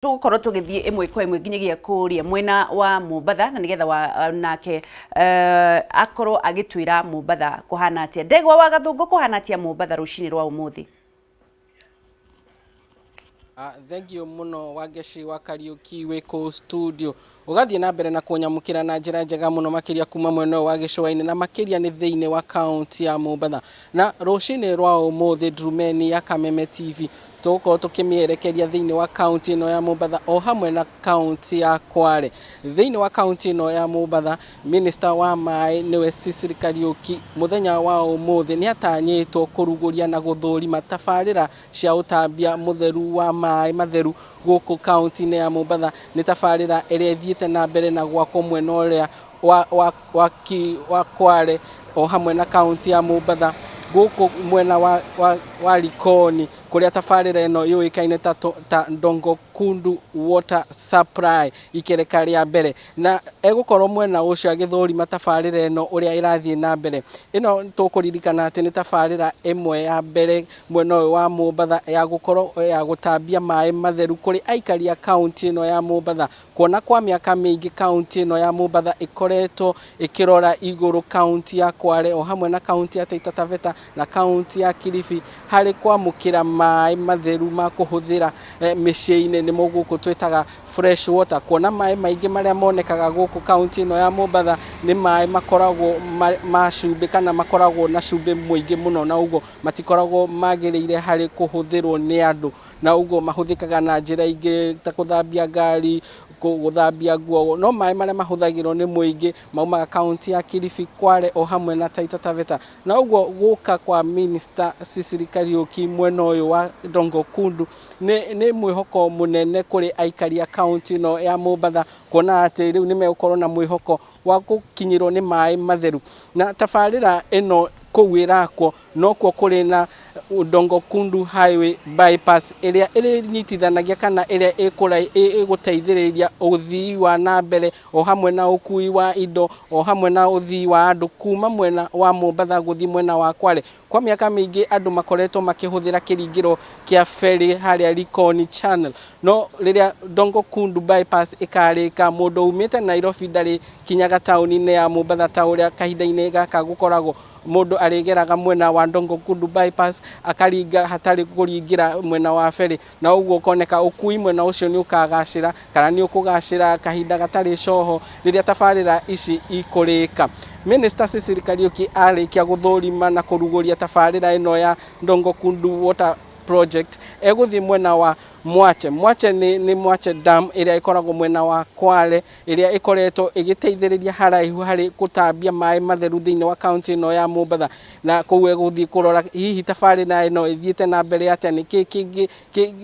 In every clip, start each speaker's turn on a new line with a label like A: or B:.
A: Tũgũkorwo tũgĩthiĩ ĩmwe kwa ĩmwe nginyagia kũrĩa mwena wa Mombatha na nĩgetha wa nake akorwo agĩtwĩra Mombatha kũhana atĩa. Ndegwa wa Gathũngũ, kũhana atĩa Mombatha rũcinĩ rwa ũmũthĩ?
B: Thank you mũno, Wangeci wa Kariuki, wĩ kũu studio ũgathiĩ na mbere na kũnyamũkĩra na njĩra njega mũno makĩria kuma mwena ũyũ wa gĩcũa-inĩ na makĩria nĩ thĩinĩ wa kaunti ya Mombatha. Na rũcinĩ rwa ũmũthĩ ndurumeni ya Kameme TV tũgũkorwo tũkĩmĩerekeria thĩinĩ wa kaunti ĩno ya Mombatha o hamwe na kaunti ya Kwale. Thĩinĩ wa kaunti ĩno ya Mombatha, minister wa maĩ nĩwe Sicily Kariuki mũthenya wa ũmũthĩ nĩ atanyĩtwo kũrugũria na gũthũrima tabarĩra cia ũtambia mũtheru wa maĩ matheru gũkũ kaunti-inĩ ya Mombatha. Nĩ tabarĩra ĩrĩa ĩthiĩte na mbere na gwakwo mwena ũrĩa wa Kwale o hamwe na kaunti ya Mombatha, gũkũ mwena wa Likoni, kũrĩa tabarĩra ĩno yũĩkaine ta Ndongo Kundu Water Supply ikereka rĩa mbere, na egũkorwo mwena ũcio agĩthũrima tabarĩra ĩno ũrĩa ĩrathiĩ na mbere. Ĩno tũkũririkana atĩ nĩ tabarĩra ĩmwe ya mbere mwena ũyũ wa Mombatha ya gũkorwo ya gũtambia maĩ matheru kũrĩ aikari a kaunti ĩno ya Mombatha, kuona kwa mĩaka mĩingĩ kaunti ĩno ya Mombatha ĩkoretwo ĩkĩrora igũrũ kaunti ya Kwale o hamwe na kaunti ya Taita Taveta na kaunti ya Kilifi harĩ kwamũkĩra maĩ matheru ma kũhũthĩra mĩciĩ-inĩ, nĩmo gũkũ twĩtaga fresh water, kuona maĩ maingĩ marĩa monekaga gũkũ kaunti ĩno ya Mombatha nĩ maĩ makoragwo ma cumbĩ kana makoragwo na cumbĩ mũingĩ mũno, na ũguo matikoragwo magĩrĩire harĩ kũhũthĩrwo nĩ andũ, na ũguo mahũthĩkaga na njĩra ingĩ ta gũthambia ngari, gũthambia nguo. No maĩ marĩa mahũthagĩrwo nĩ mũingĩ maumaga kaunti ya Kilifi, Kwale o hamwe na Taita Taveta. Na ũguo gũka kwa minister Sicily Kariuki mwena ũyũ wa Ndongo Kundu nĩ mwĩhoko mũnene kũrĩ aikari a kaunti ĩno ya Mombatha, kuona atĩ rĩu nĩ megũkorwo na mwĩhoko wa gũkinyĩrwo nĩ maĩ matheru. Na tabarĩra ĩno kũu ĩrakwo nokuo kũrĩ na Ndongo Kundu Highway Bypass ĩrĩa ĩrĩnyitithanagia kana ĩrĩa ĩgũteithĩrĩria ũthii wa na mbere o hamwe na ũkui wa indo o hamwe na ũthii wa andũ kuma mwena wa Mombatha gũthiĩ mwena wa Kwale. Kwa mĩaka mĩingĩ andũ makoretwo makĩhũthĩra kĩringĩro kĩa ferry harĩa Likoni Channel, no rĩrĩa Ndongo Kundu Bypass ĩkarĩka, mũndũ umĩte Nairobi ndarĩ kinyaga taũni-inĩ ya Mombatha ta ũrĩa kahinda-inĩ gaka gũkoragwo. Mũndũ arĩgeraga mwena wa Ndongo Kundu Bypass akaringa hatarĩ kũringĩra mwena wa ferry, na ũguo ũkoneka ũkui mwena ũcio nĩ ũkagacĩra kana nĩ ũkũgacĩra kahinda gatarĩ coho rĩrĩa tabarĩra ici ikũrĩka. Minister Sicily Kariuki arĩkia gũthũrima na kũrugũria tabarĩra ĩno ya Ndongo Kundu Water Project, egũthiĩ mwena wa Mwache. Mwache nĩ Mwache Dam ĩrĩa ĩkoragwo mwena wa Kwale, ĩrĩa ĩkoretwo ĩgĩteithĩrĩria haraihu harĩ gũtambia maĩ matheru thĩinĩ wa kaunti ĩno ya Mombatha. Na kũu egũthiĩ kũrora hihi tabarĩra ĩno ĩthiĩte na mbere atĩa, nĩkĩ kĩngĩ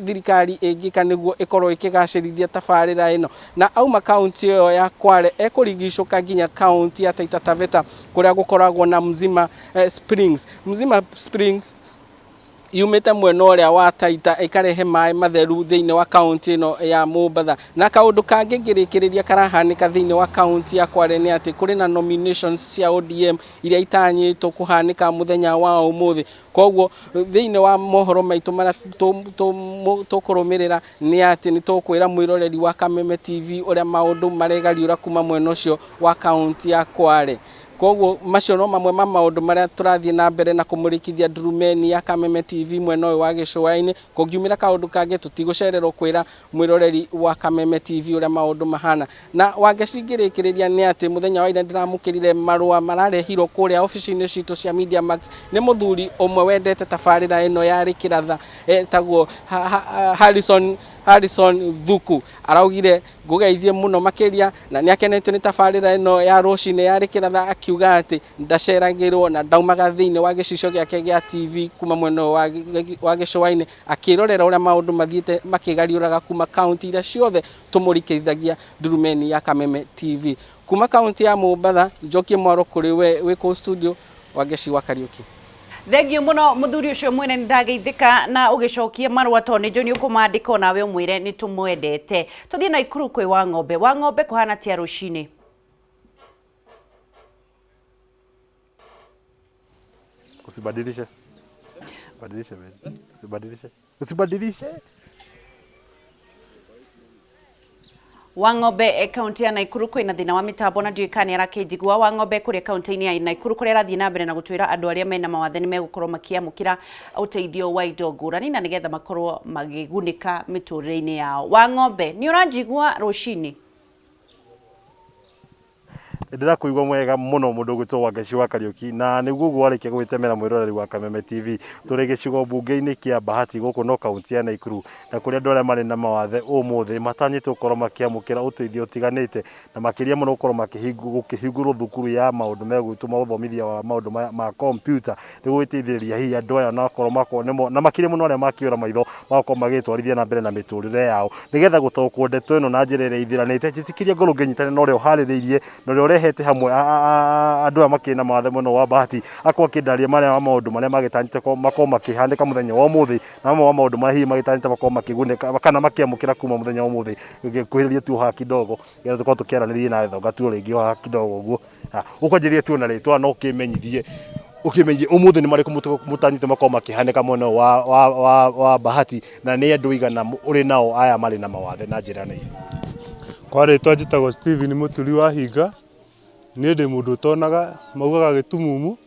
B: thirikari ĩngĩka nĩguo ĩkorwo ĩkĩgacĩrithia tabarĩra ĩno. Na auma kaunti ĩyo ya Kwale ekũrigicũka nginya kaunti ya Taita Taveta kũrĩa gũkoragwo na Mzima Springs. Mzima Springs yumĩte mwena ũrĩa wa Taita ĩkarehe maĩ matheru thĩinĩ wa kaunti ĩno ya Mombatha. Na kaũndũ kangĩ ngĩrĩkĩrĩria karahanĩka thĩinĩ wa kaunti ya Kwale nĩ atĩ kũrĩ na nominations cia ODM iria itanyĩtwo kũhanĩka mũthenya wa ũmũthĩ. Koguo thĩinĩ wa mohoro maitũ marĩa tũkũrũmĩrĩra nĩ atĩ nĩ tũkwĩra mwĩroreri wa Kameme TV ũrĩa maũndũ maregariũra kuma mwena ũcio wa kaunti ya Kwale. Koguo macio no mamwe ma maũndũ marĩa tũrathiĩ na mbere na kũmũrĩkithia ndurumeni ya Kameme TV mwena ũyũ wa gĩcũa-inĩ. Kũngiumĩra kaũndũ kangĩ tũtigũcererwo kwĩra mwĩroreri wa Kameme TV ũrĩa maũndũ mahana. Na Wangeci, ngĩrĩkĩrĩria nĩ atĩ mũthenya wa ira ndĩramũkĩrire marũa mararehirwo kũrĩa obici-inĩ citũ cia Media Max nĩ mũthuri ũmwe wendete tabarĩra ĩno ya Rĩkĩratha etagwo Harrison Thuku. Araugire ngũgeithie mũno makĩria na nĩ akenetio nĩ tabarĩra ĩno ya rũcinĩ ya Rĩkĩratha, akiuga atĩ ndaceragĩrwo na ndaumaga thĩinĩ wa gĩcicio gĩake gĩa TV kuma mwena ũyũ wa gĩcũa-inĩ akĩrorera ũrĩa maũndũ mathiĩte makĩgariũraga kuma kaunti iria ciothe tũmũrikithagia ndurumeni ya Kameme TV. Kuma kaunti ya Mombatha, njokie mwaro kũrĩ we wĩ kũu studio, Wangeci wa Kariuki.
A: Thengiũ mũno mũthuri ũcio mwene, nĩ ndageithĩka na ũgĩcokia marũa tondũ nĩ njũĩ nĩ ũkũmandĩka onawe ũmwĩre nĩ tũmwendete. Tũthiĩ Naikuru kwĩ Wang'ombe. Wang'ombe, kũhana atĩa rũcinĩ?
C: Usibadilishe. Usibadilishe, baby. Usibadilishe. Usibadilishe.
A: Wang'ombe kaunti ya Naikuru kwina thina wa mitambo na ndiũĩ kana nĩarakĩnjigua. Wang'ombe kũrĩa kaunti-inĩ ya Naikuru kũrĩa arathiĩ na mbere na gũtwĩra andũ arĩa mena mawathe nĩ megũkorwo makĩamũkĩra ũteithio wa indo ngũrani na nĩgetha makorwo magĩgunĩka mĩtũrĩre-inĩ yao. Wang'ombe, nĩ ũranjigua rũcinĩ?
C: Ndĩrakũigua mwega mũno mũndũ ũgwĩtwo Wangeci wa Kariũki, na nĩguo ũguo warĩkia gũgĩtemera mwĩroreri wa Kameme TV. Tũrĩ gĩcigo mbunge-inĩ kĩa Bahati gũkũ no kaunti ya Naikuru, na kũrĩa andũ arĩa marĩ na mawathe ũmũthĩ matanyĩtwo gũkorwo makĩamũkĩra ũteithio ũtiganĩte, na makĩria mũno gũkorwo gũkĩhingũrwo thukuru ya maũndũ megwĩtwo ũthomithia wa maũndũ maya ma kompiuta, nĩguo gũteithĩrĩria hihi andũ aya onakorwo makorwo nĩmo, na makĩria mũno arĩa makĩũra maitho magakorwo magĩtwarithia na mbere na mĩtũrĩre yao, nĩgetha gũtaũkwo ndeto ĩno na njĩra ĩrĩa ithĩranĩte. Njĩtĩkĩria ngorwo ngĩnyitana na ũrĩa ũharĩrĩirie na ũrĩa ũrehete hamwe andũ aya makĩrĩ na mawathe mwena wa Bahati, akorwo akĩndaria marĩa ma maũndũ marĩa magĩtanyĩte makorwo makĩhanĩka mũthenya wa ũmũthĩ, na mamwe wa maũndũ marĩa hihi magĩtanyĩte makorwo makĩgunĩka kana makĩamũkĩra kuma mũthenya wa ũmũthĩ. Ngĩkuhĩrĩria tu haha kidogo nĩgetha tũkorwo tũkĩaranĩria na thonga tu rĩngĩ o haha kidogo ũguo. Ũkwanjĩrĩria tu na rĩtwa na ũkĩmenyithie ũmũthĩ nĩ marĩkũ mũtanyĩte makorwo makĩhanĩka mwena wa Bahati, na nĩ andũ igana ũrĩ nao aya marĩ na mawathe na njĩra nene.
D: Kwa rĩtwa njĩtagwo Steven Mũturi wa Hinga, niĩ ndĩ mũndũ ũtonaga, maugaga gĩtumumu.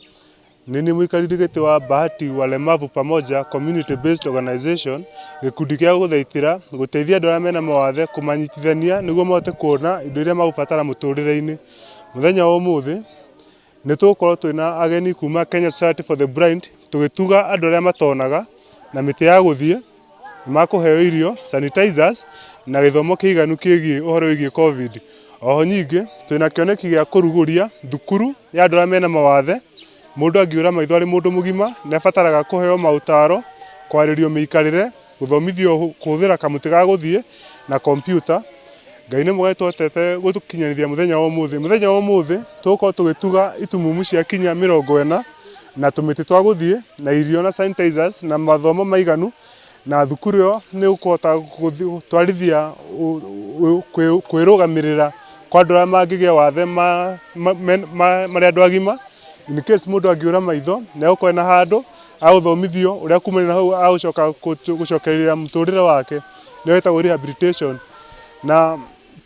D: Nĩ niĩ mũikarĩri gĩtĩ wa Bahati Walemavu Pamoja Community Based Organization, gĩkundi kĩa gũthaitĩra gũteithia andũ arĩa mena mawathe kũmanyitithania nĩguo mahote kuona indo iria magũbatara mũtũrĩre-inĩ. Mũthenya wa ũmũthĩ nĩ tũgũkorwo twĩna ageni kuma Kenya Society for the Blind tũgĩtuga andũ arĩa matonaga na mĩtĩ ya gũthiĩ, nĩ makũheo irio, sanitizers na gĩthomo kĩiganu kĩgiĩ ũhoro wĩgiĩ COVID. Oho nyingĩ twĩna kĩoneki gĩa kũrugũria thukuru ya andũ arĩa mena mawathe. Mũndũ angĩũra maitho arĩ mũndũ mũgima nĩ abataraga kũheo maũtaro, kwarĩrio mĩikarĩre, gũthomithio kũhũthĩra kamũtĩ ga gũthiĩ na kompiuta. Ngai nĩ mwega tũhotete gũtũkinyanĩria mũthenya wa ũmũthĩ. Mũthenya wa ũmũthĩ tũgũkorwo tũgĩtuga itumumu cia kinya 40 na tũmĩtĩ twa gũthiĩ na irio na sanitizers na mathomo maiganu, na thukuru ĩyo nĩ ũkũhota gũtwarithia kwĩrũgamĩrĩra kwa andũ arĩa mangĩgĩa wathe marĩ andũ agima. In case mũndũ angĩũra maitho nĩ egũkorwo ena handũ agũthomithio ũrĩa kumania na hau agũcoka gũcokereria mũtũrĩre wake, nĩyo ĩtagwo rehabilitation. Na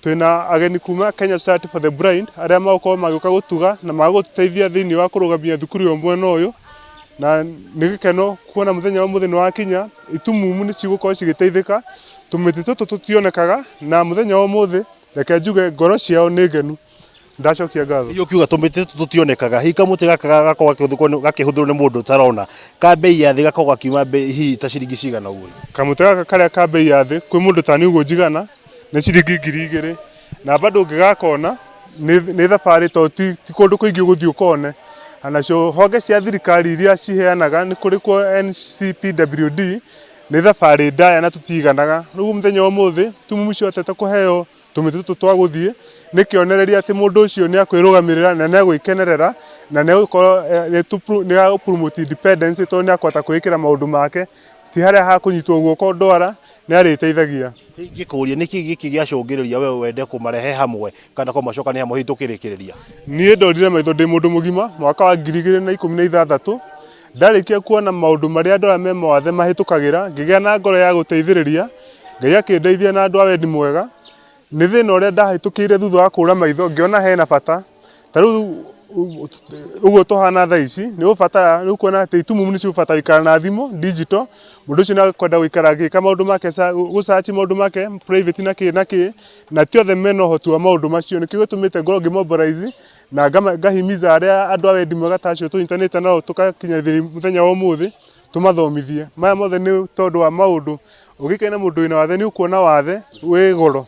D: twĩna ageni kuma Kenya Society for the Blind arĩa magũkorwo magĩũka gũtuga na magũteithia thĩinĩ wa kũrũgamia thukuru ĩyo mwena ũyũ, na nĩ gĩkeno kuona mũthenya wa ũmũthĩ nĩ wakinya. Itumumu nĩ cigũkorwo cigĩteithĩka, tũmĩtĩ tũtũ tũtionekaga, na mũthenya wa ũmũthĩ reke njuge ngoro ciao nĩ ngenu. Ndacokia ngatho.
C: Hihi ũkiuga tũmĩtĩ tũtũ tũtionekaga, hihi kamũtĩ gaka gakoragwo gakĩhũthĩrwo nĩ mũndũ ũtarona, ka bei ya thĩ gakoragwo gakiuma bei hihi ta ciringi cigana ũguo?
D: Kamũtĩ gaka karĩa ka bei ya thĩ kwĩ mũndũ tani ũguo njigana nĩ ciringi 2000, na bado ũngĩgakona nĩ thabarĩ tondũ ti kũndũ kũingĩ ũgũthiĩ ũkone. Nacio honge cia thirikari iria ciheanaga nĩ kũrĩ kwa NCPWD, nĩ thabarĩ ndaya na tũtiganaga. Rĩu mũthenya wa ũmũthĩ tumumu cihotete kũheo tũmĩtĩ tũtũ twa gũthiĩ, nĩ kĩonereria atĩ mũndũ ũcio nĩ akwĩrũgamĩrĩra na nĩ agwĩkenerera na nĩ egũkorwo nĩ agũ promote independence tondũ nĩ akũhota kwĩĩkĩra maũndũ make, ti harĩa hakũnyitwo guoko ndwara, nĩ arĩteithagia.
C: Ingĩkũria nĩkĩ gĩkĩ gĩacũngĩrĩria we wende kũmarehe hamwe kana kũmacokania hamwe hihi tũkĩrĩkĩrĩria?
D: Niĩ ndorire maitho ndĩ mũndũ mũgima mwaka wa 2016, ndarĩkia kuona maũndũ marĩa andũ arĩa me mawathe mahĩtũkagĩra, ngĩgĩa na ngoro ya gũteithĩrĩria. Ngai akĩndeithia na andũ a wendi mwega. Nĩ thĩna ũrĩa ndahĩtũkĩire thutha wa kũra maitho ngĩona hena bata. Ta rĩu ũguo tũhana thaa ici nĩ ũbatara, rĩu kuona atĩ itumumu nĩ cigũbatara gũikara na thimũ digital, mũndũ ũcio nĩ ekwenda gũikara agĩka maũndũ make, gũ search maũndũ make private na kĩ na kĩ, na ti othe mena ũhoti wa maũndũ macio. Nĩkĩo gĩtũmĩte ngorwo ngĩ mobilize na ngahimiza arĩa andũ a wendi mwega ta acio tũnyitanĩte nao tũgakinyanĩria mũthenya wa ũmũthĩ tũmathomithie. Maya mothe nĩ tondũ wa maũndũ, ũngĩikara na mũndũ wĩna wathe nĩ ũkuona wathe wĩ goro.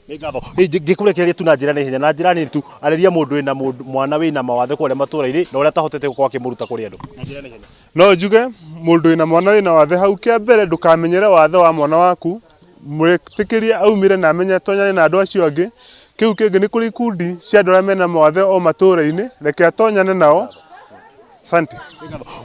C: Nĩ ngatho. Ngĩkũrekereria tu na njĩra na ihenya, na njĩra nini tu, arĩria mũndũ wĩna mwana wĩna mawathe kũrĩa matũra-inĩ na ũrĩa atahotete gũkorwo akĩmũruta kũrĩ andũ. Na njĩra na ihenya.
D: No njuge mũndũ wĩna mwana wĩna wathe hau kĩa mbere ndũkamenyere wathe wa mwana waku, mwĩtĩkĩrie aumĩre na amenye atonyane na andũ acio angĩ. Kĩu kĩngĩ nĩ kũrĩ ikundi cia andũ arĩa mena mawathe o matũra-inĩ, reke atonyane nao. Asante.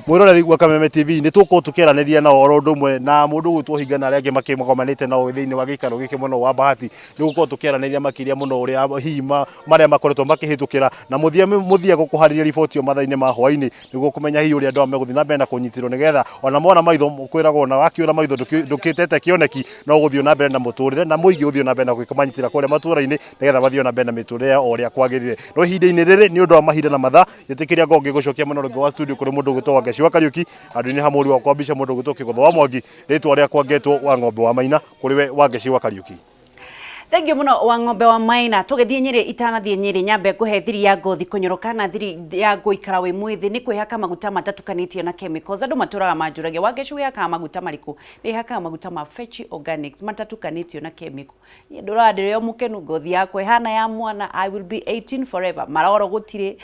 C: Mwiroreri wa Kameme TV, nĩ tũgũkorwo tũkĩaranĩria nao oro ũndũ ũmwe na mũndũ ũgwĩtwo Hinga na arĩa angĩ makĩmagomanĩte nao thĩinĩ wa gĩikaro gĩkĩ mũno wa Bahati, nĩ gũkorwo tũkĩaranĩria makĩria mũno ũrĩa hihi marĩa makoretwo makĩhĩtũkĩra na mũthia mũthia gũkũharĩria riboti ĩyo mathaa-inĩ ma hwaĩ-inĩ nĩguo kũmenya hihi ũrĩa andũ aya megũthiĩ na mbere na kũnyitĩrwo, nĩgetha ona mona maitho kwĩragwo ona wakĩũra maitho ndũkĩtete kĩoneki, no gũthiĩ na mbere na mũtũrĩre na mũingĩ ũthiĩ na mbere na kũmanyitĩra kũrĩa matũra-inĩ nĩgetha mathiĩ na mbere na mĩtũrĩre yao o ũrĩa kwagĩrĩire. No ihinda-inĩ rĩrĩ, nĩ ũndũ wa mahinda na mathaa, njĩtĩkĩria ngorwo ngĩgũcokia mũno rũngĩ wa studio kũrĩ mũndũ ũgwĩtwo Wangeci wa Kariũki, handũ-inĩ ha mũriũ wakwa mbica mũndũ ũgwĩtwo Kĩgũtho wa Mwangi, rĩtwa rĩakwa ngetwo wa Ng'ombe wa Maina. Kũrĩ we Wangeci wa Kariũki.
A: Thengiũ mũno wa Ng'ombe wa Maina. Tũgĩthiĩ Nyĩrĩ, itanathiĩ Nyĩrĩ nyambe ngũhe thiri ya ngothi kũnyoroka na thiri ya gũikara wĩ mwĩthĩ nĩ kwĩhaka maguta matatukanĩtio na chemicals. Andũ matũraga manjũragia, Wangeci, wĩhakaga maguta marĩkũ? Ndĩhakaga maguta ma Fechi Organics matatukanĩtio na chemical. Niĩ ndũraga ndĩrĩ o mũkenu, ngothi yakwa ĩhana ya mwana, I will be 18 forever. Maroro gũtirĩ,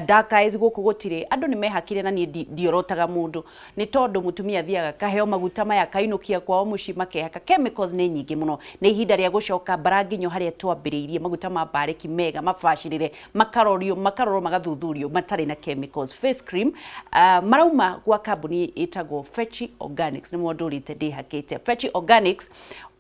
A: dark eyes gũkũ gũtirĩ. Andũ nĩ mehakire na niĩ ndiorotaga mũndũ, nĩ tondũ mũtumia athiaga akaheo maguta maya akainũkia kwao mũciĩ makehaka. Chemicals nĩ nyingĩ mũno. Nĩ ihinda rĩa gũcoka mbaranginyo harĩa twambĩrĩirie, maguta ma mbarĩki mega mabacĩrĩre, makarorio, makarorwo, magathuthurio matarĩ na chemicals. Face cream marauma gwa kambuni ĩtagwo Fechi Organics, nĩmo ndũrĩte ndĩhakĩte. Fechi Organics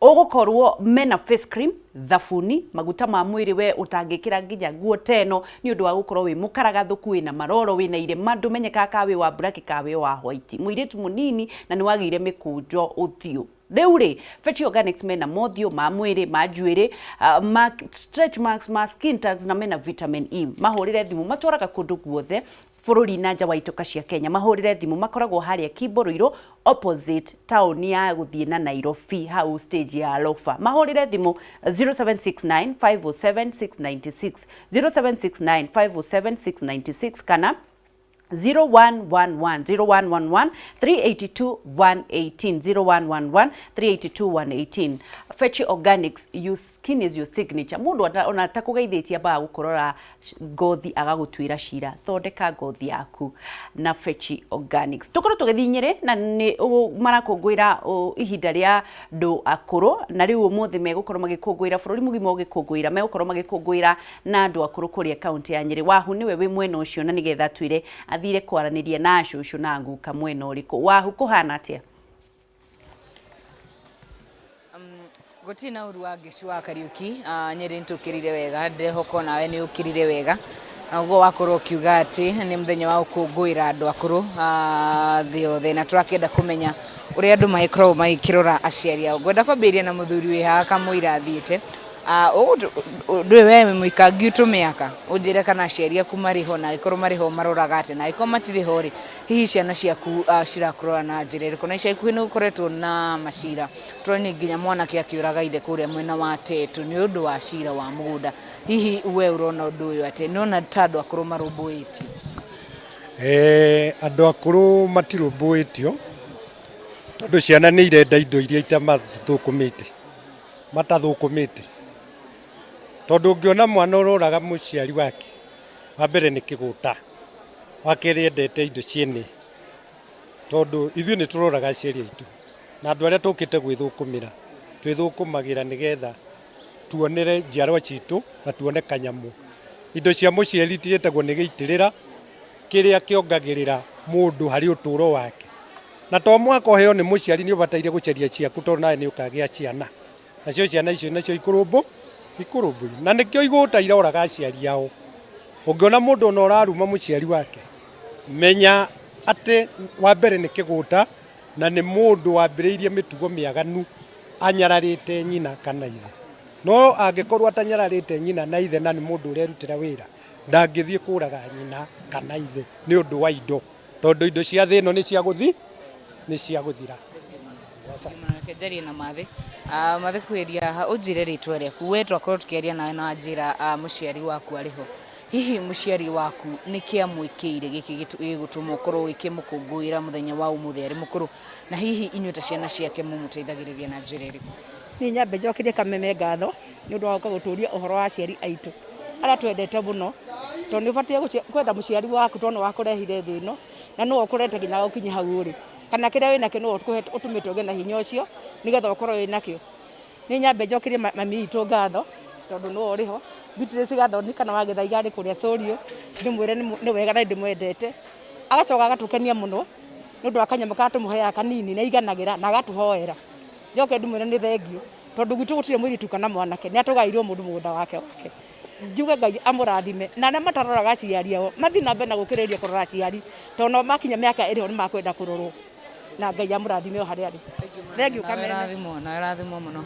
A: ũgũkorwo mena face cream, thabuni, maguta ma mwĩrĩ we ũtangĩkĩra nginya nguo ta ĩno nĩ ũndũ wa gũkorwo wĩ mũkaragathũku, wĩna maroro, wĩna irema, ndũmenyekaga ka wĩ wa black ka wĩ wa white, mũirĩtu mũnini na nĩ wagĩire mĩkũnjo ũthiũ. Rĩu rĩ, Fechi Organics mena mothiũ ma mwĩrĩ, ma njuĩrĩ, ma stretch marks, ma skin tags, na mena vitamin E. Mahũrĩre thimũ, matwaraga kũndũ guothe bũrũri na nja wa itoka cia Kenya. Mahũrĩre thimũ, makoragwo harĩa Kimbo Ruiru, opposite taũni ya gũthiĩ na Nairobi, hau stage ya Lofa. Mahũrĩre thimũ 0769 507 696, 0769 507 696 kana 0111, 0111 382 118, 0111 382 118. Fechi Organics, your skin is your signature. Mundu ona atakũgeithĩtie ambaga gũkũrora ngothi agagũtuĩra cira. Thondeka ngothi yaku na Fechi Organics. Tũkorwo tũgĩthiĩ Nyĩrĩ na nĩ marakũngũĩra ihinda rĩa andũ akũrũ, na rĩu ũmũthĩ megũkorwo magĩkũngũĩra bũrũri mũgima ũgĩkũngũĩra, megũkorwo magĩkũngũĩra na andũ akũrũ kũrĩa kaunti ya Nyĩrĩ. Wahu nĩwe wĩ mwena ũcio na nĩgetha atwĩre athire kwaranĩria na cũcũ na nguka mwena ũrĩkũ. Wahu, kũhana atĩa?
E: Gũtirĩ na ũru wa Ngĩci wa Kariũki. Nyĩrĩ nĩtũkĩrire wega, ndĩrehoka onawe nĩ ũkĩrire wega. Na ũguo wakorwo ũkiuga atĩ nĩ mũthenya wa gũkũngũĩra andũ akũrũ thĩ yothe, na tũrakĩenda kũmenya ũrĩa andũ magĩkoragwo magĩkĩrora aciari ao. Ngwenda kwambĩrĩria na mũthuri wĩ haha kamũira athiĩte. Ndũĩ we wĩ mũikangi tũmĩaka, ũnjĩre kana aciari aku marĩ ho, na angĩkorwo marĩ ho maroraga atĩa, na angĩkorwo matirĩ ho rĩ, hihi ciana ciaku cirakũrora na njĩra ĩrĩkũ? Na ica ikuhĩ nĩ gũkoretwo na macira, tũronire nginya mwanake akĩũraga ithe kũrĩa mwena wa Tetu nĩ ũndũ wa cira wa mũgũnda. Hihi we ũrona ũndũ ũyũ atĩa? Nĩ ta andũ akũrũ marũmbũĩtio?
F: Andũ akũrũ matirũmbũĩtio tondũ ciana nĩ irenda indo iria itamathũkũmĩte, matathũkũmĩte, tondũ ũngĩona mwana ũroraga mũciari wake, wa mbere nĩ kĩgũta, wa kerĩ endete indo ciene, tondũ ithuĩ nĩ tũroraga aciari aitũ na andũ arĩa tũkĩte gwĩthũkũmĩra, twĩthũkũmagĩra nĩgetha tuonere njiarwa citũ na tuone kanyamũ. Indo cia mũciari ciĩtagwo nĩ gĩitĩrĩra kĩrĩa kĩongagĩrĩra mũndũ harĩ ũtũũro wake, na to mwaka ũheo nĩ mũciari, nĩ ũbataire gũcaria ciaku, tondũ nawe nĩ ũkagĩa ciana, nacio ciana icio nacio ikũrũmbũiyo, na nĩkĩo igũta iroraga aciari ao. Ũngĩona mũndũ ona ũraruma mũciari wake, menya atĩ wa mbere nĩ kĩgũta na nĩ mũndũ wambĩrĩirie mĩtugo mĩaganu anyararĩte nyina kana ithe. No angĩkorwo atanyararĩte nyina na ithe na nĩ mũndũ ũrerutĩra wĩra, ndangĩthiĩ kũraga nyina kana ithe nĩ ũndũ wa indo, tondũ indo cia thĩ ĩno nĩ cia gũthi nĩ cia gũthira.
E: Reke njarie na Mathĩ. Mathĩ, kuhĩria ũnjĩre rĩtwa rĩaku. We twakorwo tũkĩaria nawe na wanjĩra mũciari waku arĩ ho. Hihi mũciari waku nĩ kĩ amwĩkĩire gĩkĩ gĩgũtũma ũkorwo ũgĩkĩmũkũngũĩra mũthenya wa ũmũthĩ arĩ mũkũrũ, na hihi inyuĩ ta ciana ciake mũmũteithagĩrĩria na njĩra ĩrĩkũ?
G: Niĩ nyambe njokerie Kameme ngatho nĩ ũndũ wa gũka gũtũria ũhoro wa aciari aitũ arĩa twendete mũno, tondũ nĩ ũbatiĩ kwenda mũciari waku, tondũ nĩwe wakũrehire thĩ ĩno na nĩwe ũkũrete nginya ũkinye hau ũrĩ, kana kĩrĩa wĩnakĩo nĩwe ũtũmĩte ũgĩe na hinya ũcio nĩgetha ũkorwo wĩnakĩo. Nĩ nyambe njokerie mami witũ ngatho tondũ nĩwe ũrĩ ho, Beatrice Gathoni kana wa Gĩthaiga arĩ kũrĩa Cũriũ, ndĩmwĩre nĩ wega na ndĩmwendete. Agacoka agatũkenia mũno nĩ ũndũ wa kanyamũ karĩa tũmũheaga kanini na iganagĩra na agatũhoera. Njoke ndĩmwĩre nĩ thengio tondũ gwitũ gũtirĩ mũirĩtu kana mwanake, nĩ atũgaĩirwo mũndũ mũgũnda wake wake. Njuge Ngai amũrathime na arĩa mataroraga aciari ao mathiĩ na mbere na gũkĩrĩrĩria kũrora aciari tondũ nao makinya mĩaka ĩrĩa nĩ makwenda kũrorwo, na Ngai amũrathime o harĩa arĩ. Thengiũ Kameme.
E: Nawe rathimwo mũno.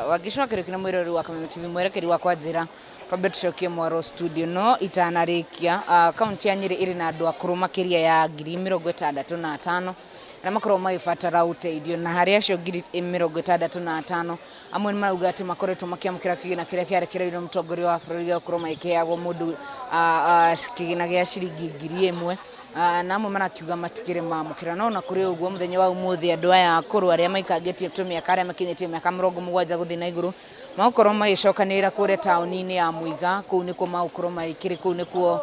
E: Wangeci wa Kariuki na mwĩroreri wa Kameme TV, mwerekeri wakwa njĩra twambe tũcokie mwaro studio no itanarĩkia. Kaunti ya Nyĩrĩ ĩrĩ na andũ akũrũ makĩria ya 65,000 arĩa makoragwo magĩbatara ũteithio, na harĩ acio 65,000 amwe nĩ marauga atĩ makoretwo makĩamũkĩra kĩgĩna kĩrĩa kĩarekereirio mũtongoria wa bũrũri gĩa gũkorwo magĩkĩheagwo mũndũ kĩgĩna gĩa ciringi 1,000, na amwe marakiuga matikĩrĩ mamũkĩra. No ona kũrĩ ũguo, mũthenya wa ũmũthĩ andũ aya akũrũ arĩa maikangĩtie tũmĩaka, arĩa makinyĩtie mĩaka 70 gũthiĩ na igũrũ, magũkorwo magĩcokanĩrĩra kũrĩa taũni-inĩ ya Muiga. Kũu nĩkuo magũkorwo magĩkĩrĩ, kũu nĩkuo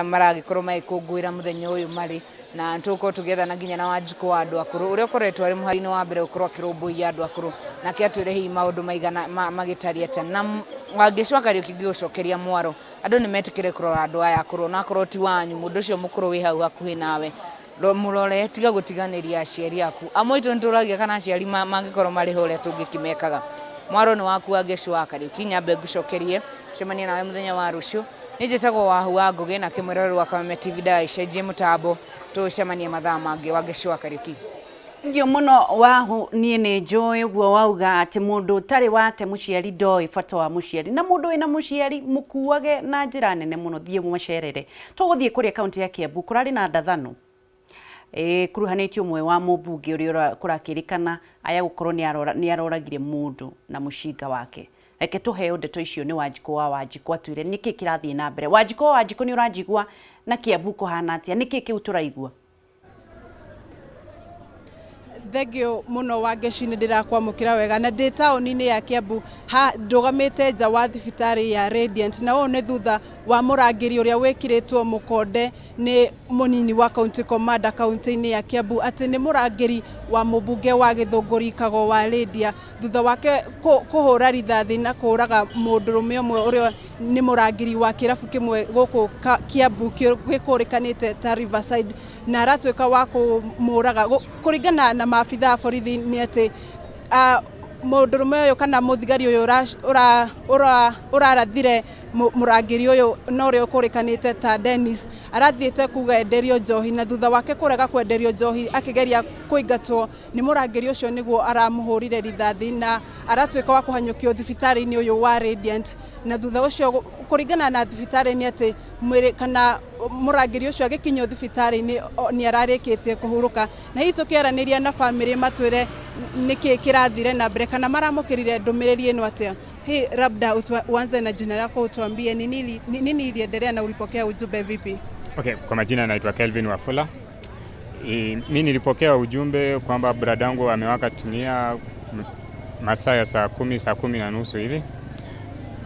E: maragĩkorwo magĩkũngũĩra mũthenya ũyũ marĩ, na tũgũkorwo tũgĩethana nginya na Wanjikũ wa andũ akũrũ ũrĩa ũkoretwo arĩ mũhari-inĩ wa mbere gũkorwo akĩrũmbũiya andũ akũrũ, nake atwĩre hihi maũndũ maigana magĩtariĩ atĩa. Na Wangeci wa Kariuki, ngĩgũcokeria mwaro, andũ nĩ metĩkĩre kũrora andũ aya akũrũ, ona akorwo ti wanyu, mũndũ ũcio mũkũrũ wĩ hau hakuhĩ nawe mũrore, tiga gũtiganĩria aciari aku. Amwe aitũ nĩtũragia kana aciari mangĩkorwo marĩ ho ũrĩa tũngĩkĩmekaga. Mwaro nĩ waku Wangeci wa Kariuki, nyambe ngũcokerie cemania nawe mũthenya wa rũciũ. Nĩ njĩtagwo Wahu wa Ngũgĩ, na kĩmwĩroreri wa Kameme TV ndagaicenjie mũtambo, tũcemanie mathaa mangĩ. Wangeci wa Kariuki.
A: Ngio mũno Wahu, niĩ nĩ njũĩ ũguo wauga atĩ mũndũ ũtarĩ wate mũciari ndoĩ bata wa mũciari, na mũndũ wĩna mũciari mũkuage na njĩra nene mũno, thiĩ mũmacerere. Tũgũthiĩ kũrĩa kaunti ya Kiambu, kũrarĩ na ndathano kuruhanĩtie ũmwe wa mũmbunge ũrĩa kũrakĩrĩkana aya gũkorwo nĩ aroragire mũndũ na mũcinga wake. Reke tũheo ndeto icio nĩ Wanjikũ wa Wanjikũ atwĩre nĩkĩ kĩrathiĩ na mbere. Wanjikũ wa Wanjikũ, nĩ ũranjigua? Na Kiambu kũhana atĩa? Nĩkĩ kĩu tũraigua?
H: Thengio mũno Wangeci, nĩ ndĩrakwamũkĩra wega na ndĩ taũni-inĩ ya Kiambu ha ndũgamĩte nja wa thibitarĩ ya Radiant, na ũũ nĩ thutha wa mũrangĩri ũrĩa wĩkĩrĩtwo mũkonde nĩ mũnini wa county commander kaunti-inĩ ya Kiambu atĩ nĩ mũrangĩri wa mũmbunge wa Gĩthũngũri Kago wa Lydia, thutha wake kũhũra rithathi na kũũraga mũndũrũme ũmwe ũrĩa nĩ mũrangĩri wa kĩrabu kĩmwe gũkũ Kiambu gĩkũrĩkanĩte ta Riverside, na aratuĩka wa kũmũraga. Kũringana na maabitha a borithi nĩ atĩ mũndũrũme ũyũ kana mũthigari ũyũ ũrarathire mũrangĩri ũyũ na ũrĩa ũkũrĩkanĩte ta Dennis arathiĩte kuga enderio njohi, na thutha wake kũrega kwenderio njohi akĩgeria kũingatwo nĩ mũrangĩri ũcio nĩguo aramũhũrire rithathi na aratuĩka wa kũhanyũkio thibitarĩ-inĩ ũyũ wa Radiant. Na thutha ũcio kũringana na thibitarĩ nĩ atĩ mwĩrĩ kana mũrangĩri ũcio agĩkinyio thibitarĩ-inĩ nĩ ararĩkĩtie kũhurũka. Na hihi tũkĩaranĩria na bamĩrĩ matwĩre nĩkĩ kĩrathire na mbere kana maramũkĩrire ndũmĩrĩri ĩno atĩa. Hii labda uanze na jina lako, utuambie ni nini iliendelea na ulipokea ujumbe vipi?
I: Okay, kwa majina naitwa Kelvin Wafula. Mi nilipokea ujumbe kwamba bradangu amewaka tumia masaa ya saa 10, saa 10:30 hivi,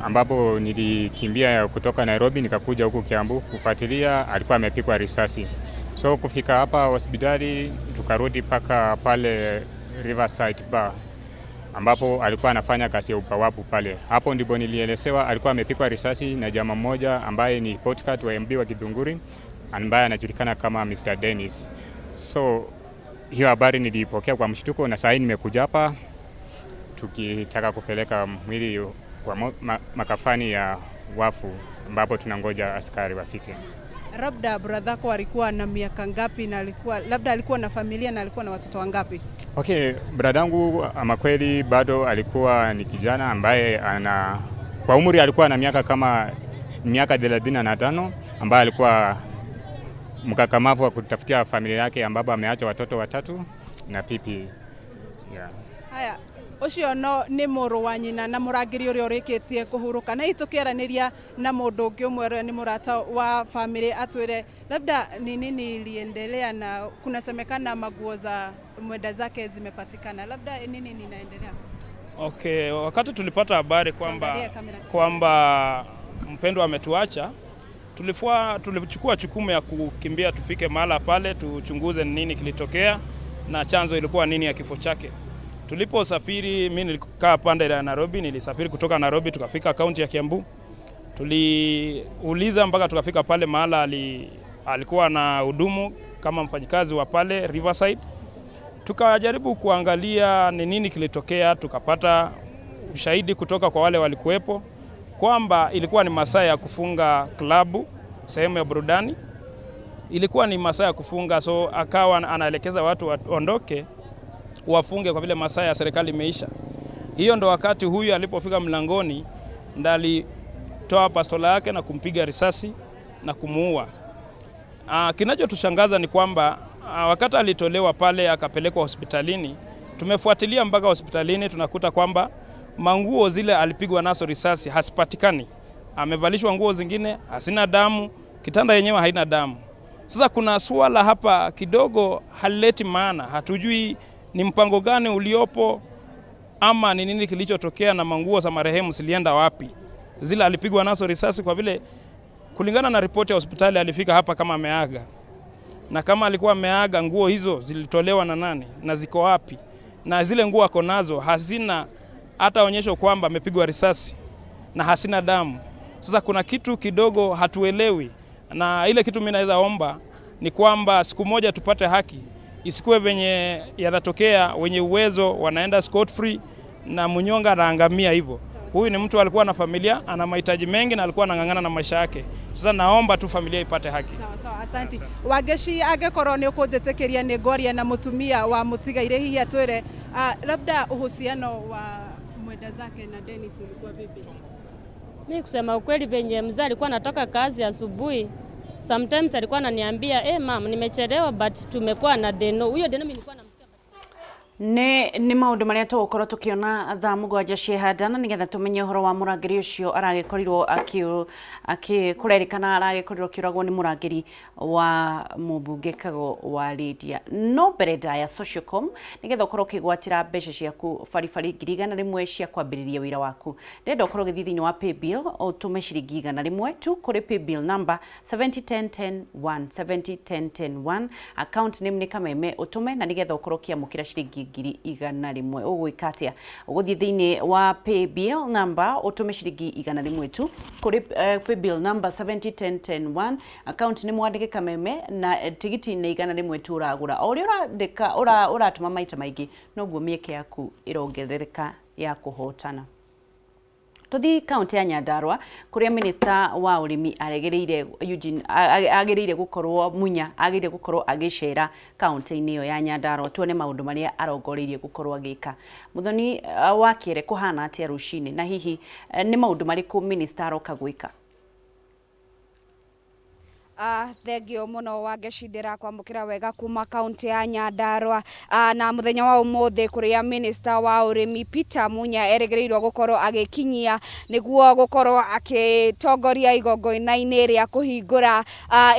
I: ambapo nilikimbia kutoka Nairobi nikakuja huku Kiambu kufuatilia, alikuwa amepigwa risasi. So kufika hapa hospitali tukarudi paka pale Riverside Bar ambapo alikuwa anafanya kazi ya upawabu pale. Hapo ndipo nilielezewa alikuwa amepigwa risasi na jamaa mmoja ambaye ni bodyguard wa MB wa Githunguri ambaye anajulikana kama Mr. Dennis. So hiyo habari nilipokea kwa mshtuko, na sasa nimekuja hapa tukitaka kupeleka mwili kwa makafani ya wafu ambapo tunangoja askari wafike.
H: Labda brother alikuwa na miaka ngapi, na alikuwa labda alikuwa na familia na alikuwa na watoto wangapi?
I: Okay, bradangu ama kweli bado alikuwa ni kijana ambaye ana kwa umri alikuwa na miaka kama miaka 35, ambaye alikuwa mkakamavu wa kutafutia familia yake, ambapo ameacha watoto watatu na pipi. Yeah.
H: Haya, ucio no ni mũrũ wa nyina na mũrangĩri ũrĩa ũrĩkĩtie kũhurũka. Na hihi tũkĩaranĩria na mũndũ ũngĩ ũmwe ũrĩa nĩ mũrata wa family atwĩre labda ni nini iliendelea, na kunasemekana maguo za mwenda zake zimepatikana, labda nini inaendelea?
J: Okay, wakati tulipata habari kwamba mpendwa ametuacha, tulichukua jukumu ya kukimbia tufike mahala pale tuchunguze nini kilitokea na chanzo ilikuwa nini ya kifo chake. Tuliposafiri, mimi nilikaa pande ya Nairobi, nilisafiri kutoka Nairobi tukafika kaunti ya Kiambu. Tuliuliza mpaka tukafika pale mahala Alikuwa na hudumu kama mfanyikazi wa pale Riverside. Tukajaribu kuangalia ni nini kilitokea, tukapata ushahidi kutoka kwa wale walikuwepo kwamba ilikuwa ni masaa ya kufunga klabu, sehemu ya burudani. Ilikuwa ni masaa ya kufunga, so akawa anaelekeza watu waondoke wafunge kwa vile masaa ya serikali imeisha. Hiyo ndo wakati huyu alipofika mlangoni ndo alitoa pastola yake na kumpiga risasi na kumuua. Kinachotushangaza ni kwamba wakati alitolewa pale akapelekwa hospitalini, tumefuatilia mpaka hospitalini, tunakuta kwamba manguo zile alipigwa nazo risasi hazipatikani. Amevalishwa nguo zingine hazina damu, kitanda yenyewe haina damu. Sasa kuna suala hapa kidogo halileti maana, hatujui ni mpango gani uliopo ama ni nini kilichotokea na manguo za marehemu zilienda wapi, zile alipigwa nazo risasi, kwa vile kulingana na ripoti ya hospitali alifika hapa kama ameaga, na kama alikuwa ameaga, nguo hizo zilitolewa na nani na ziko wapi? Na zile nguo ako nazo hazina hata onyesho kwamba amepigwa risasi na hasina damu. Sasa kuna kitu kidogo hatuelewi, na ile kitu mimi naweza omba ni kwamba siku moja tupate haki, isikuwe venye yanatokea, wenye uwezo wanaenda scot free na mnyonga anaangamia hivyo. Huyu ni mtu alikuwa na familia, ana mahitaji mengi na alikuwa anang'ang'ana na maisha yake. Sasa naomba tu familia ipate haki.
H: Sawa sawa, asanti. Wangeci, angĩkorwo nĩ ũkũnjĩtĩkĩria nĩ ngwaria na mũtumia wa mũtigaire, hihi atwĩre labda uhusiano wa mwenda zake na Dennis ulikuwa vipi?
K: Mi kusema ukweli, venye mzee alikuwa anatoka kazi asubuhi, sometimes alikuwa ananiambia, "Eh, mam, nimechelewa, but tumekuwa na Deno." Huyo Deno mimi nilikuwa na
A: Nĩ maũndũ marĩa tũgũkorwo tũkĩona thaa 7 ciehanda, na nĩgetha tũmenye ũhoro wa mũrangĩri ũcio aragĩkorirwo akĩ kũrerĩkana aragĩkorirwo akĩũragwo nĩ mũrangĩri wa mũmbunge Kago wa Lydia. No mbere ndaya, Socialcom, nĩgetha ũkorwo ũkĩgwatĩra mbeca ciaku baribari 100,000 cia kwambĩrĩria wĩra waku, ndĩrenda ũkorwo ũgĩthiĩ thĩinĩ wa paybill, ũtũme ciringi 100 tu kũrĩ paybill number 70101 70101, account name nĩ Kameme, ũtũme na nĩgetha ũkorwo ũkĩamũkĩra ciringi 100,000. Ũgwĩka atĩa? Ũgũthiĩ thĩinĩ wa paybill number, ũtũme ciringi 100 tu kũrĩ paybill number 70101, account nĩ mwandĩke Kameme, na tigiti nĩ 100 tu ũragũra. O ũrĩa ũrandĩka ũratũma maita maingĩ, noguo mĩeke yaku ĩrongerereka ya kũhotana. Tuthi kaunti ya Nyandarua kuria minista wa urimi aregereire Eugene agĩrĩire gũkorwo Munya agĩrĩire gũkorwo agĩcera kaunti-inĩ ĩyo ya Nyandarua, tuone maũndũ marĩa arongoreirie gũkorwo agĩka. Muthoni wa Kĩere, kũhana atĩa rũcinĩ, na hihi nĩ maũndũ marĩkũ minista aroka gwĩka?
L: Thengio muno Wangeci, ndĩrakwamũkĩra wega kuma kaunti ya Nyandarua na mũthenya wa ũmũthĩ kũrĩa minista wa ũrĩmi Peter Munya erĩgĩrĩirwo gũkorwo agĩkinyia nĩguo gũkorwo agĩtongoria igongona-inĩ rĩa kũhingũra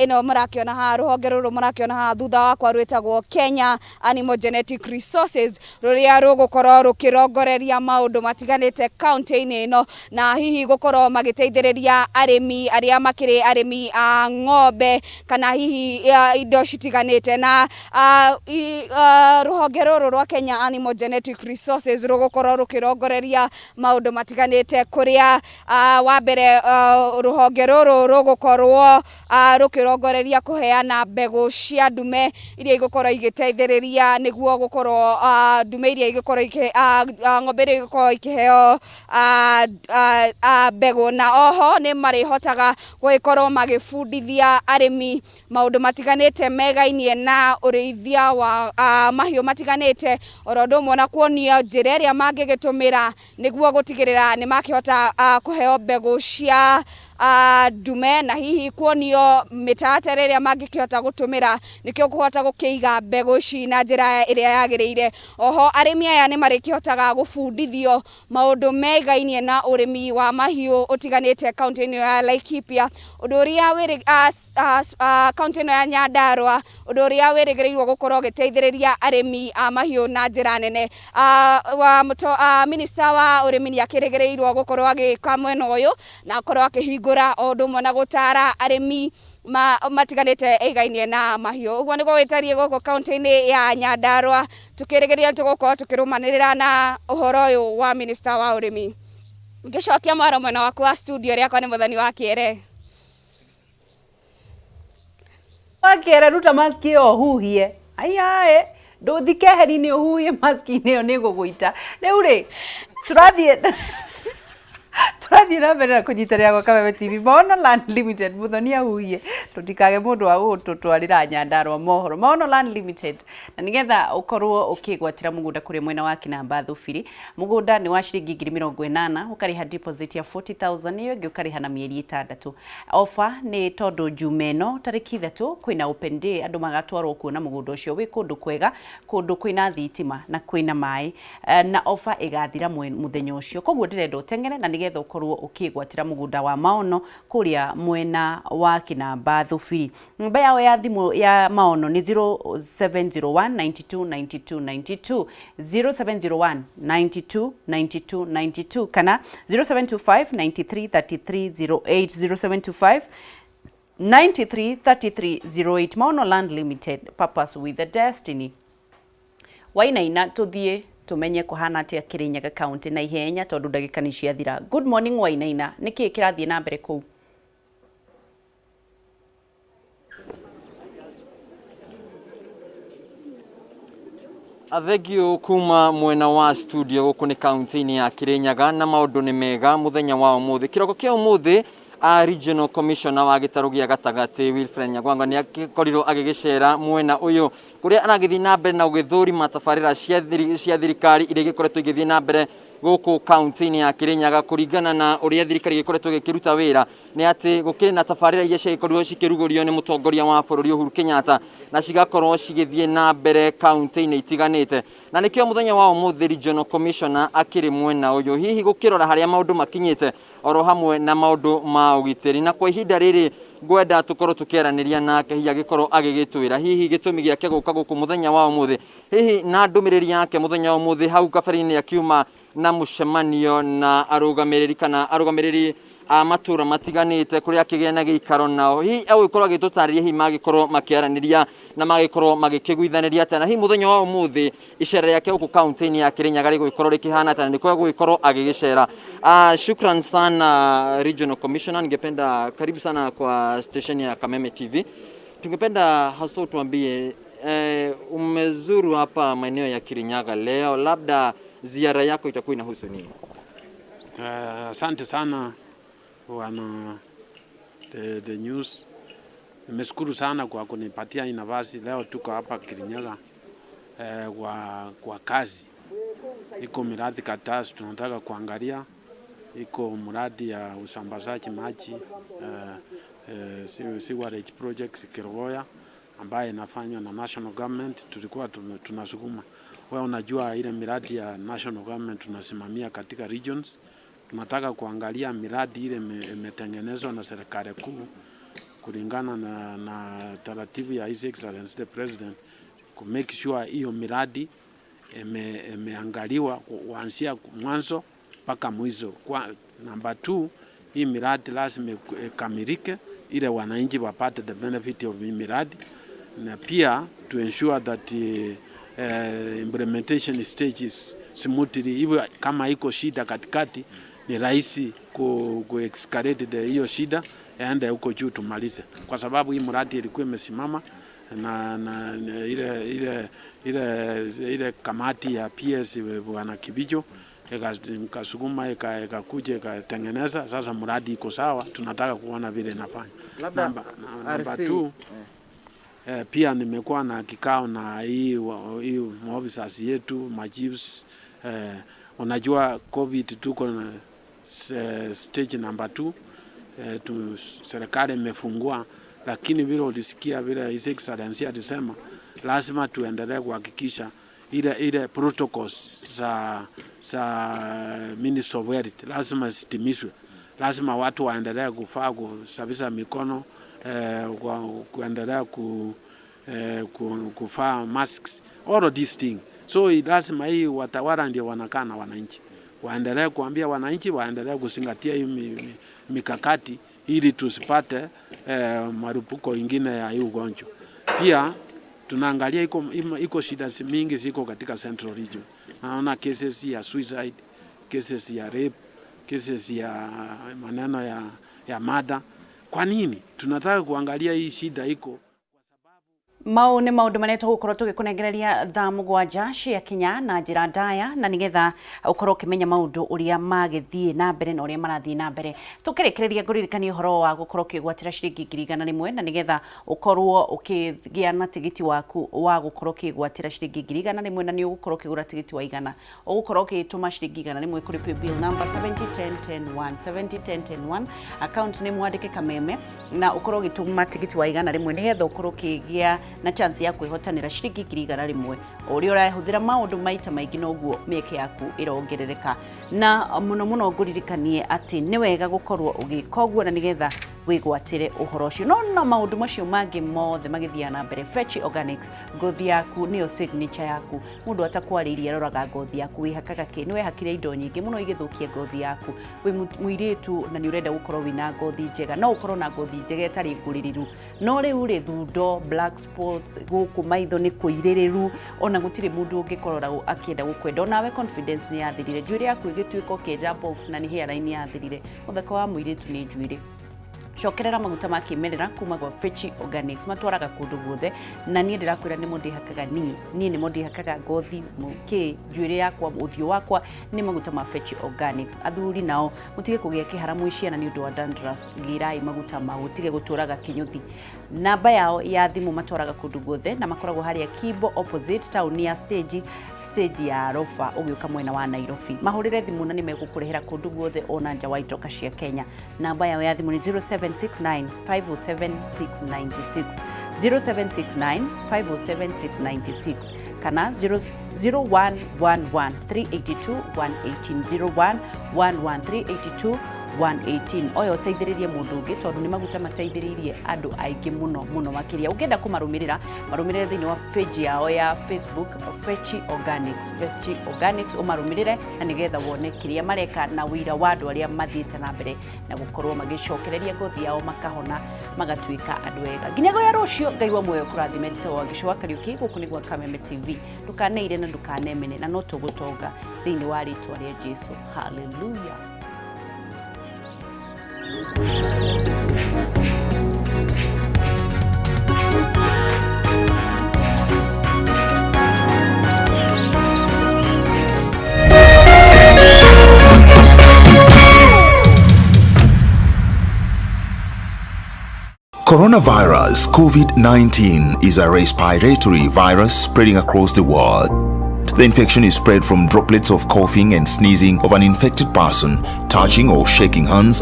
L: ĩno mũrakĩona haha, rũhonge rũrũ mũrakĩona haha thutha wakwa rwĩtagwo Kenya Animal Genetic Resources, rũrĩa rũgũkorwo rũkĩrongoreria maũndũ matiganĩte kaunti-inĩ ĩno, na hihi gũkorwo magĩteithĩrĩria arĩmi arĩa makĩrĩ arĩmi a ng'ombe kana hihi indo citiganĩte. Na rũhonge rũrũ rwa Kenya Animal Genetic Resources rũgũkorwo rũkĩrongoreria maũndũ matiganĩte, kũrĩa wa mbere rũhonge rũrũ rũgũkorwo rũkĩrongoreria kũheana mbegũ cia ndume iria igũkorwo igĩteithĩrĩria nĩguo gũkorwo ndume iria igũkorwo ng'ombe iria igũkorwo ikĩheo mbegũ, na oho nĩ marĩhotaga gũgĩkorwo magĩbundithia arĩmi maũndũ matiganĩte megainie na ũrĩithia wa mahiũ matiganĩte, oro ũndũ ũmwe na kuonio njĩra ĩrĩa mangĩgĩtũmĩra nĩguo gũtigĩrĩra nĩ makĩhota kũheo mbegũ cia ndume, na hihi kuonio mĩtaratara ĩrĩa mangĩkĩhota gũtũmĩra nĩkĩo kũhota gũkĩiga mbegũ ici na njĩra ĩrĩa yagĩrĩire. Oho arĩmi aya nĩ marĩkĩhotaga gũbundithio maũndũ megainie na ũrĩmi wa mahiũ ũtiganĩte kaunti-inĩ ya Laikipia, ũndũ ũrĩa kaunti ĩno ya Nyandarua, ũndũ ũrĩa wĩrĩgĩrĩirwo gũkorwo ũgĩteithĩrĩria arĩmi a mahiũ na njĩra nene. Minista wa ũrĩmi nĩ akĩrĩgĩrĩirwo gũkorwo agĩka mwena ũyũ na akorwo akĩhingũra o ũndũ ũmwe na gũtara arĩmi matiganĩte ĩgainie na mahiũ. Ũguo nĩguo gĩtariĩ gũkũ kaunti-inĩ ya Nyandarua, tukĩrĩgĩrĩria tũgũkorwo tũkĩrũmanĩrĩra na ũhoro ũyũ wa minista wa ũrĩmi. Ngĩcokia mwaro mwena waku wa studio, rĩakwa nĩ Mũthoni wa Kĩere.
A: Wakere ruta maski ĩyo ũhuhie. Aiyae, ndũthi keheri-inĩ ũhuhie maski-inĩ ĩyo nĩ ĩgũgũita. Rĩu rĩ, tũrathiĩ na mbere na kũnyitanĩra gwa Kameme TV. Maono Land Limited, Muthoni ahuhie tũtikage mũndũ wa gũtũtwarĩra Nyandarua mohoro. Maono Land Limited, na nĩgetha ũkorwo ũkĩgwatĩra mũgũnda kũrĩa mwena wa Kinamba Thubiri, mũgũnda nĩ wa ciringi 80,000, ũkarĩha deposit ya 40,000, ĩyo ĩngĩ ũkarĩha na mĩeri 6. Offer nĩ tondũ Juma ĩno tarĩki 3 kwĩna open day, andũ magatwarwo kuona mũgũnda ũcio wĩ kũndũ kwega, kũndũ kwĩna thitima na kwĩna maĩ, na offer ĩgathira mũthenya ũcio. Koguo ndĩrenda ũteng'ere na nĩgetha ũkorwo ũkĩgwatĩra mũgũnda wa Maono kũrĩa mwena wa Kinamba Thubiri. Namba yao ya thimũ ya Maono nĩ 0701 92 92 92, 0701 92 92 92 kana 0725 93 33 08, 0725 93 33 08. Maono Land Limited, purpose with the destiny. Wainaina, tũthiĩ tumenye kũhana atĩa Kirinyaga County na ihenya tondũ ndagĩka nĩ ciathira. Good morning Wainaina, nĩkĩĩ kĩrathiĩ na mbere kũu?
M: Thengio kuma mwena wa studio. Gũkũ nĩ kaunti-inĩ ya Kirinyaga na maũndũ nĩ mega mũthenya wa ũmũthĩ. Kĩroko kĩa ũmũthĩ, a Regional Commissioner wa gĩtarũ gĩa gatagatĩ Wilfred Nyagwanga nĩ akorirwo agĩgĩcera mwena ũyũ kũrĩa aragĩthiĩ na mbere na gũgĩthũrima tabarĩra cia thirikari iria igĩkoretwo igĩthiĩ na mbere gũkũ kaunti-inĩ ya Kirinyaga. Kũringana na ũrĩa thirikari ĩgĩkoretwo ĩgĩkĩruta wĩra, nĩ atĩ gũkĩrĩ na tabarĩra iria ciagĩkorirwo cikĩrugũrio nĩ mũtongoria wa bũrũri Uhuru Kenyatta na cigakorwo cigĩthiĩ na mbere kaunti-inĩ itiganĩte, na nĩkĩo mũthenya wa ũmũthĩ Regional Commissioner akĩrĩ mwena ũyũ hihi gũkĩrora harĩa maũndũ makinyĩte oro hamwe na maũndũ ma ũgitĩri. Na kwa ihinda rĩrĩ ngwenda tũkorwo tũkĩaranĩria nake, hihi agĩkorwo agĩgĩtwĩra hihi gĩtũmi gĩake gũka gũkũ mũthenya wa ũmũthĩ, hihi na ndũmĩrĩri yake mũthenya wa ũmũthĩ. Hau kabere-inĩ akiuma na mũcemanio na arũgamĩrĩri kana arũgamĩrĩri a matũra matiganĩte kũrĩa akĩgĩa na gĩikaro nao, hihi egũgĩkorwo agĩtũtarĩria hihi magĩkorwo makĩaranĩria na magĩkorwo magĩkĩguithanĩria atĩa, na hihi mũthenya wa ũmũthĩ icera rĩake gũkũ kaunti-inĩ ya Kirinyaga rĩgũgĩkorwo rĩkĩhana atĩa na nĩkũ egũgĩkorwo agĩgĩcera. Shukran sana Regional Commissioner, ningependa karibu sana kwa station ya Kameme TV. Tungependa hasa tuambie, umezuru hapa maeneo ya Kirinyaga leo, labda ziara yako itakuwa inahusu nini?
N: Asante sana bwana the news. Nimeshukuru sana kwa kunipatia hii nafasi. Leo tuko hapa Kirinyaga kwa kazi. Iko miradi kadhaa tunataka kuangalia. Iko mradi ya usambazaji maji, sewerage project Kerugoya ambaye inafanywa na national government. Tulikuwa tunasukuma. Wewe unajua ile miradi ya national government tunasimamia katika regions. Tunataka kuangalia miradi ile imetengenezwa na serikali kuu kulingana na taratibu ya His Excellency the President, ku make sure hiyo miradi imeangaliwa kuanzia mwanzo mpaka mwisho. Kwa number 2, hii miradi lazima ikamilike ile wananchi wapate the benefit of hii miradi, na pia to ensure that implementation stage is smoothly. Hivyo kama iko shida katikati ni rahisi ku escalate hiyo shida aende huko juu tumalize, kwa sababu hii mradi ilikuwa imesimama na ile kamati ya PS bwana Kibijo ikasukuma ikakuja ikatengeneza. Sasa mradi iko sawa, tunataka kuona vile inafanya. Namba 2, pia nimekuwa na kikao na hii officers yetu machiefs. Unajua COVID tuko na stage number 2. Serikali imefungua, lakini vile ulisikia vile His Excellency alisema lazima tuendelee kuhakikisha ile protocols za Ministry of Health lazima zitimizwe. Lazima watu waendelee kuvaa kusafisha mikono, kuendelea kuvaa masks, all of these things. So lazima hii watawala ndio wanakaa na wananchi, waendelee kuambia wananchi waendelee kuzingatia hii mikakati ili tusipate marupuko ingine ya hii ugonjwa. Pia tunaangalia iko shida mingi ziko katika Central Region. Naona cases ya suicide, cases ya rape, cases ya maneno ya murder. Kwa nini? Tunataka kuangalia hii shida iko
A: Mau nĩ maũndũ marĩa tũgũkorwo tũgĩkũnengereria thaa 7 ciakinya na njĩra ndaya, na nĩgetha ũkorwo ũkĩmenya maũndũ ũrĩa magĩthiĩ na mbere na ũrĩa marathiĩ na mbere. Tũkĩrĩkĩrĩria ngũririkanie ũhoro wa gũkorwo ũkĩgwatĩra ciringi 100,000, na nĩgetha ũkorwo ũkĩgĩa na tigiti waku wa gũkorwo ũkĩgwatĩra ciringi 100,000, na nĩ ũgũkorwo ũkĩgũra tigiti wa 100, ũgũkorwo ũgĩtũma ciringi 100 kũrĩ paybill number 70101 70101, account nĩ mwandĩke Kameme, na ũkorwo ũgĩtũma tigiti wa 100 nĩgetha ũkorwo ũkĩgĩa na chance ya kwĩhotanĩra ciringi 100,000. O ũrĩa ũrahũthĩra maũndũ maita maingĩ, noguo mĩeke yaku ĩrongerereka. Na mũno mũno ngũririkanie atĩ nĩ wega gũkorwo ũgĩka ũguo, na nĩgetha wĩgwatĩre ũhoro ũcio. No maũndũ macio mangĩ mothe magĩthiaga na mbere, Fechi Organics, ngothi yaku nĩyo signature yaku. Mũndũ atakwarĩirie aroraga ngothi yaku, wĩhakaga kĩ? Nĩ wehakire indo nyingĩ mũno igĩthũkia ngothi yaku. Wĩ mũirĩtu na nĩ ũrenda gũkorwo wĩna ngothi njega, no ũkorwo na ngothi njega ĩtarĩ ngũrĩrĩru, no rĩu rĩ thundo, black spots gũkũ maitho nĩ kũirĩrĩru, ona gũtirĩ mũndũ ũngĩkorora akĩenda gũkwenda, onawe confidence nĩ yathirire, njuĩrĩ yaku ĩgĩtuĩka ũkĩenja box na nĩ hairline yathirire. Ũthaka wa mũirĩtu nĩ njuĩrĩ. Cokerera maguta ma kĩmerera kuma gwa Fechi Organics, matwaraga kũndũ guothe, na niĩ ndĩrakwĩra nĩmo ndĩhakaga. Niĩ nĩmo ndĩhakaga ngothi kĩ njuĩrĩ yakwa, ũthiũ wakwa nĩ maguta ma Fechi Organics. Athuri nao mũtige kũgĩa kĩhara mwĩ ciana nĩ ũndũ wa dandruffs, gĩrai maguta mau, tige gũtũraga kĩnyũthi. Namba yao ya thimũ, matwaraga kũndũ guothe na makoragwo harĩa Kimbo opposite taũni ya stage ya Rofa ũgĩũka mwena wa Nairobi. Mahũrĩre thimũ na nĩ megũkũrehera kũndũ guothe ona nja wa itoka cia Kenya. Namba yao ya thimũ nĩ 0769 507 696, 0769 507 696, kana 0111 382 118, 0111 382 118. Oyo ũteithĩrĩrie mũndũ ũngĩ, tondũ nĩ maguta mateithĩrĩirie andũ aingĩ mũno mũno makĩria. Ũngĩenda kũmarũmĩrĩra, marũmĩrĩre thĩinĩ wa page yao ya Facebook, Fechi Organics, Fechi Organics, ũmarũmĩrĩre na nĩgetha wone kĩrĩa mareka na wĩira wa andũ arĩa mathiĩte na mbere na gũkorwo magĩcokereria ngothi yao, makahona, magatuĩka andũ ega. Nginya goya rũciũ, Ngai wa muoyo kũrathime. Njĩtagwo Wangeci wa Kariũki, gũkũ nĩ gwa Kameme TV. Ndũkaneire na ndũkanemene, na no tũgũtonga thĩinĩ wa rĩtwa rĩa Jesu. Hallelujah.
O: Coronavirus COVID-19 is a respiratory virus spreading across the world. The infection is spread from droplets of coughing and sneezing of an infected person, touching or shaking hands.